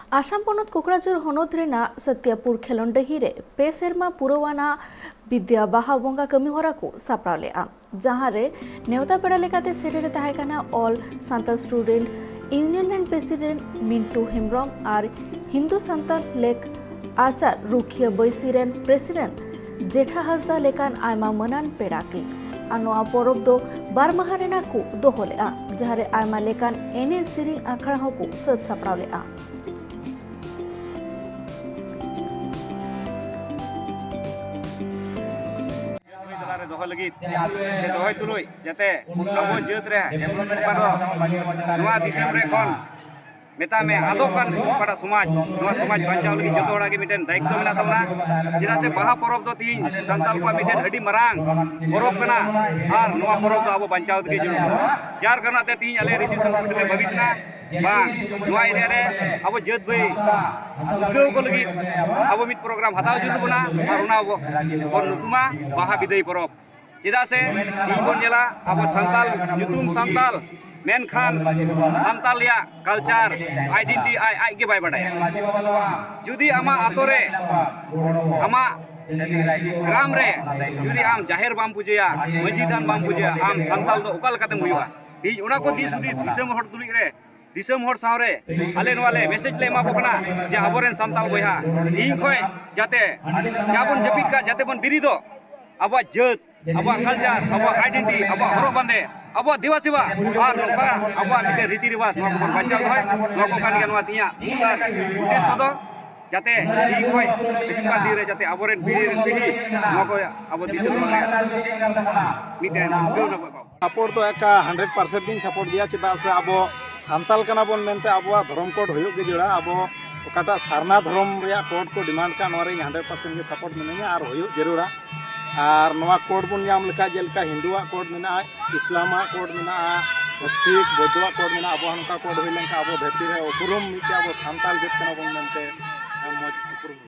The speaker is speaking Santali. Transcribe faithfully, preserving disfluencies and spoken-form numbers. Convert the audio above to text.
ᱟᱥᱟᱢ ᱯᱚᱱᱚᱛ ᱠᱚᱠᱲᱟᱡᱷᱚᱨ ᱦᱚᱱᱚᱛ ᱨᱮᱱᱟᱜ ᱥᱟᱛᱭᱟᱯᱩᱨ ᱠᱷᱮᱞᱚᱱᱰᱟᱹᱦᱤ ᱨᱮ ᱯᱮ ᱥᱮᱨᱢᱟ ᱯᱩᱨᱟᱹᱣᱟᱱᱟᱜ ᱵᱤᱫᱽᱭᱟ ᱵᱟᱦᱟ ᱵᱚᱸᱜᱟ ᱠᱟᱹᱢᱤ ᱦᱚᱨᱟ ᱠᱚ ᱥᱟᱯᱲᱟᱣ ᱞᱮᱫᱼᱟ, ᱡᱟᱦᱟᱸ ᱨᱮ ᱱᱮᱣᱛᱟ ᱯᱮᱲᱟ ᱞᱮᱠᱟᱛᱮ ᱥᱮᱴᱮᱨ ᱛᱟᱦᱮᱸ ᱠᱟᱱᱟ All Santal Student Union ᱨᱮᱱ ᱯᱨᱮᱥᱤᱰᱮᱱᱴ ᱢᱤᱱᱴᱩ ᱦᱮᱢᱵᱽᱨᱚᱢ ᱟᱨ ᱦᱤᱱᱫᱩ ᱥᱟᱱᱛᱟᱞ ᱞᱮᱠ ᱟᱪᱟᱨ ᱨᱩᱠᱷᱤᱭᱟᱹ ᱵᱟᱹᱭᱥᱤ ᱨᱮᱱ ᱯᱨᱮᱥᱤᱰᱮᱱᱴ ᱡᱮᱴᱷᱟ ᱦᱟᱸᱥᱫᱟ ᱞᱮᱠᱟᱱ ᱟᱭᱢᱟ ᱢᱟᱹᱱᱟᱱ ᱯᱮᱲᱟ ᱠᱤ᱾ ᱟᱨ ᱱᱚᱣᱟ ᱯᱚᱨᱚᱵᱽ ᱫᱚ ᱵᱟᱨ ᱢᱟᱦᱟ ᱨᱮᱱᱟᱜ ᱠᱚ ᱫᱚᱦᱚ ᱞᱮᱫᱼᱟ, ᱡᱟᱦᱟᱸ ᱨᱮ ᱟᱭᱢᱟ ᱞᱮᱠᱟᱱ ᱮᱱᱮᱡ ᱥᱮᱨᱮᱧ ᱟᱠᱷᱲᱟ ᱦᱚᱸᱠᱚ ᱥᱟᱹᱛ ᱥᱟᱯᱲᱟᱣ ᱞᱮᱫᱼᱟ᱾ ᱛᱟᱞᱟᱨᱮ ᱫᱚᱦᱚ ᱞᱟᱹᱜᱤᱫ ᱥᱮ ᱫᱚᱦᱚᱭ ᱛᱩᱞᱩᱡ ᱡᱟᱛᱮ ᱟᱵᱚ ᱡᱟᱹᱛ ᱨᱮ ᱚᱠᱟ ᱫᱚ ᱱᱚᱣᱟ ᱫᱤᱥᱚᱢ ᱨᱮ ᱠᱷᱚᱱ ᱢᱮᱛᱟᱜ ᱢᱮ ᱟᱫᱚᱜ ᱠᱟᱱ ᱚᱠᱟᱴᱟᱜ ᱥᱚᱢᱟᱡᱽ, ᱱᱚᱣᱟ ᱥᱚᱢᱟᱡᱽ ᱵᱟᱧᱪᱟᱣ ᱞᱟᱹᱜᱤᱫ ᱡᱚᱛᱚ ᱦᱚᱲᱟᱜ ᱜᱮ ᱢᱤᱫᱴᱮᱱ ᱫᱟᱭᱤᱛᱛᱚ ᱢᱮᱱᱟᱜ ᱛᱟᱵᱚᱱᱟ᱾ ᱪᱮᱫᱟᱜ ᱥᱮ ᱵᱟᱦᱟ ᱯᱚᱨᱚᱵᱽ ᱫᱚ ᱛᱤᱦᱤᱧ ᱥᱟᱱᱛᱟᱲ ᱠᱚᱣᱟᱜ ᱢᱤᱫᱴᱮᱱ ᱟᱹᱰᱤ ᱢᱟᱨᱟᱝ ᱯᱚᱨᱚᱵᱽ ᱠᱟᱱᱟ, ᱟᱨ ᱱᱚᱣᱟ ᱯᱚᱨᱚᱵᱽ ᱫᱚ ᱟᱵᱚ ᱵᱟᱧᱪᱟᱣ ᱛᱮᱜᱮ ᱡᱟᱹᱨᱩᱲ᱾ ᱡᱟᱨ ᱠᱟᱨᱚᱱ ᱛᱮ ᱛᱤᱦᱤᱧ ᱟᱞᱮ ᱨᱤᱥᱤᱯᱥᱚᱱ ᱠᱚᱢᱤᱴᱤ ᱞᱮ ᱵᱷᱟᱹᱵᱤᱛ ᱮᱱᱟ ᱵᱟᱝ, ᱱᱚᱣᱟ ᱮᱨᱤᱭᱟ ᱨᱮ ᱟᱵᱚ ᱡᱟᱹᱛ ᱵᱷᱟᱹᱭ ᱩᱫᱽᱜᱟᱹᱣ ᱠᱚ ᱞᱟᱹᱜᱤᱫ ᱟᱵᱚ ᱢᱤᱫ ᱯᱨᱳᱜᱨᱟᱢ ᱦᱟᱛᱟᱣ ᱡᱟᱹᱨᱩᱲ ᱵᱚᱱᱟ, ᱟᱨ ᱚᱱᱟ ᱵᱚ-, ᱵᱚᱱ ᱧᱩᱛᱩᱢᱟ ᱵᱟᱦᱟ ᱵᱤᱫᱟᱹᱭ ᱯᱚᱨᱚᱵᱽ᱾ ᱪᱮᱫᱟᱜ ᱥᱮ ᱛᱤᱦᱤᱧ ᱵᱚᱱ ᱧᱮᱞᱟ ᱟᱵᱚ ᱥᱟᱱᱛᱟᱞ ᱧᱩᱛᱩᱢ ᱥᱟᱱᱛᱟᱞ, ᱢᱮᱱᱠᱷᱟᱱ ᱥᱟᱱᱛᱟᱞ ᱨᱮᱭᱟᱜ ᱠᱟᱞᱪᱟᱨ, ᱟᱭᱰᱮᱱᱴᱤᱴᱤ ᱟᱡ, ᱟᱡ ᱜᱮ ᱵᱟᱭ ᱵᱟᱰᱟᱭᱟ᱾ ᱡᱩᱫᱤ ᱟᱢᱟᱜ ᱟᱛᱳ ᱨᱮ, ᱟᱢᱟᱜ ᱜᱨᱟᱢ ᱨᱮ ᱡᱩᱫᱤ ᱟᱢ ᱡᱟᱦᱮᱨ ᱵᱟᱢ ᱯᱩᱡᱟᱹᱭᱟ, ᱢᱟᱹᱡᱷᱤ ᱛᱷᱟᱱ ᱵᱟᱢ ᱯᱩᱡᱟᱹᱭᱟ, ᱟᱢ ᱥᱟᱱᱛᱟᱞ ᱫᱚ ᱚᱠᱟ ᱞᱮᱠᱟᱛᱮᱢ ᱦᱩᱭᱩᱜᱼᱟ? ᱛᱤᱦᱤᱧ ᱚᱱᱟ ᱠᱚ ᱫᱤᱥ ᱦᱩᱫᱤᱥ ᱫᱤᱥᱚᱢ ᱦᱚᱲ ᱛᱩᱞᱩᱡ ᱨᱮ, ᱫᱤᱥᱚᱢ ᱦᱚᱲ ᱥᱟᱶᱨᱮ ᱟᱞᱮ ᱱᱚᱣᱟ ᱞᱮ ᱢᱮᱥᱮᱡᱽ ᱞᱮ ᱮᱢᱟ ᱠᱚ ᱠᱟᱱᱟ ᱡᱮ ᱟᱵᱚᱨᱮᱱ ᱥᱟᱱᱛᱟᱲ ᱵᱚᱭᱦᱟ ᱛᱤᱦᱤᱧ ᱠᱷᱚᱱ ᱡᱟᱛᱮ ᱡᱟ ᱵᱚᱱ ᱡᱟᱹᱯᱤᱫ ᱠᱟᱜ ᱡᱟᱛᱮ ᱵᱚᱱ ᱵᱮᱨᱮᱫᱚᱜ, ᱟᱵᱚᱣᱟᱜ ᱡᱟᱹᱛ, ᱟᱵᱚᱣᱟᱜ ᱠᱟᱞᱪᱟᱨ, ᱟᱵᱚᱣᱟᱜ ᱟᱭᱰᱮᱱᱴᱤᱴᱤ, ᱟᱵᱚᱣᱟᱜ ᱦᱚᱨᱚᱜ ᱵᱟᱸᱫᱮ, ᱟᱵᱚᱣᱟᱜ ᱫᱮᱵᱟ ᱥᱮᱵᱟ, ᱟᱨ ᱱᱚᱝᱠᱟ ᱟᱵᱚᱣᱟᱜ ᱢᱤᱫᱴᱮᱱ ᱨᱤᱛᱤ ᱨᱮᱣᱟᱡᱽ, ᱱᱚᱣᱟ ᱠᱚᱵᱚᱱ ᱵᱟᱧᱪᱟᱣ ᱫᱚᱦᱚᱭ᱾ ᱱᱚᱣᱟ ᱠᱚ ᱠᱟᱱ ᱜᱮᱭᱟ ᱱᱚᱣᱟ ᱛᱮᱦᱮᱧᱟᱜ ᱩᱫᱽᱫᱮᱥᱥᱚ ᱫᱚ, ᱡᱟᱛᱮ ᱛᱤᱦᱤᱧ ᱠᱷᱚᱱ ᱦᱤᱡᱩᱜ ᱠᱟᱱ ᱫᱤᱱ ᱨᱮ ᱡᱟᱛᱮ ᱟᱵᱚᱨᱮᱱ ᱯᱤᱲᱦᱤ ᱨᱮᱱ ᱯᱤᱲᱦᱤ ᱱᱚᱣᱟ ᱠᱚ ᱟᱵᱚ ᱫᱤᱥᱟᱹ ᱫᱚᱦᱚ ᱨᱮᱭᱟᱜ ᱢᱤᱫᱴᱮᱱ ᱩᱫᱽᱜᱟᱹᱣ ᱱᱟᱯᱟᱭ ᱯᱟᱵᱚᱱ᱾ ᱥᱟᱯᱳᱨᱴ ᱫᱚ ᱮᱠᱟ ᱦᱟᱱᱰᱨᱮᱰ ᱯᱟᱨᱥᱮᱱᱴ ᱜᱤᱧ ᱥᱟᱯᱳᱨᱴ ᱜᱮᱭᱟ, ᱪᱮᱫᱟᱜ ᱥᱮ ᱟᱵᱚ ᱥᱟᱱᱛᱟᱞ ᱠᱟᱱᱟ ᱵᱚᱱ ᱢᱮᱱᱛᱮ ᱟᱵᱚᱣᱟᱜ ᱫᱷᱚᱨᱚᱢ ᱠᱳᱰ ᱦᱩᱭᱩᱜ ᱜᱮ ᱡᱟᱹᱨᱩᱲᱟ᱾ ᱟᱵᱚ ᱚᱠᱟᱴᱟᱜ ᱥᱟᱨᱱᱟ ᱫᱷᱚᱨᱚᱢ ᱨᱮᱭᱟᱜ ᱠᱳᱰ ᱠᱚ ᱰᱤᱢᱟᱱᱰ ᱠᱟᱜ, ᱱᱚᱣᱟ ᱨᱮ ᱤᱧ ᱦᱟᱱᱰᱨᱮᱰ ᱯᱟᱨᱥᱮᱱᱴ ᱜᱮ ᱥᱟᱯᱳᱨᱴ ᱢᱤᱱᱟᱹᱧᱟ ᱟᱨ ᱦᱩᱭᱩᱜ ᱡᱟᱹᱨᱩᱲᱟ᱾ ᱟᱨ ᱱᱚᱣᱟ ᱠᱳᱰ ᱵᱚᱱ ᱧᱟᱢ ᱞᱮᱠᱷᱟᱡ ᱡᱮᱞᱮᱠᱟ ᱦᱤᱱᱫᱩᱣᱟᱜ ᱠᱳᱰ ᱢᱮᱱᱟᱜᱼᱟ, ᱤᱥᱞᱟᱢᱟᱜ ᱠᱳᱰ ᱢᱮᱱᱟᱜᱼᱟ, ᱥᱤᱠᱷ ᱵᱳᱫᱽᱫᱷᱚᱣᱟᱜ ᱠᱳᱰ ᱢᱮᱱᱟᱜᱼᱟ, ᱟᱵᱚᱣᱟᱜ ᱱᱚᱝᱠᱟ ᱠᱳᱰ ᱦᱩᱭ ᱞᱮᱱᱠᱷᱟᱱ ᱟᱵᱚ ᱫᱷᱟᱹᱨᱛᱤ ᱨᱮ ᱩᱯᱨᱩᱢ ᱢᱤᱫᱴᱮᱡ ᱟᱵᱚ ᱥᱟᱱᱛᱟᱞ ᱡᱟᱹᱛ ᱠᱟᱱᱟ ᱵᱚᱱ ᱢᱮᱱᱛᱮ ᱢᱚᱡᱽ ᱩᱯᱨᱩᱢ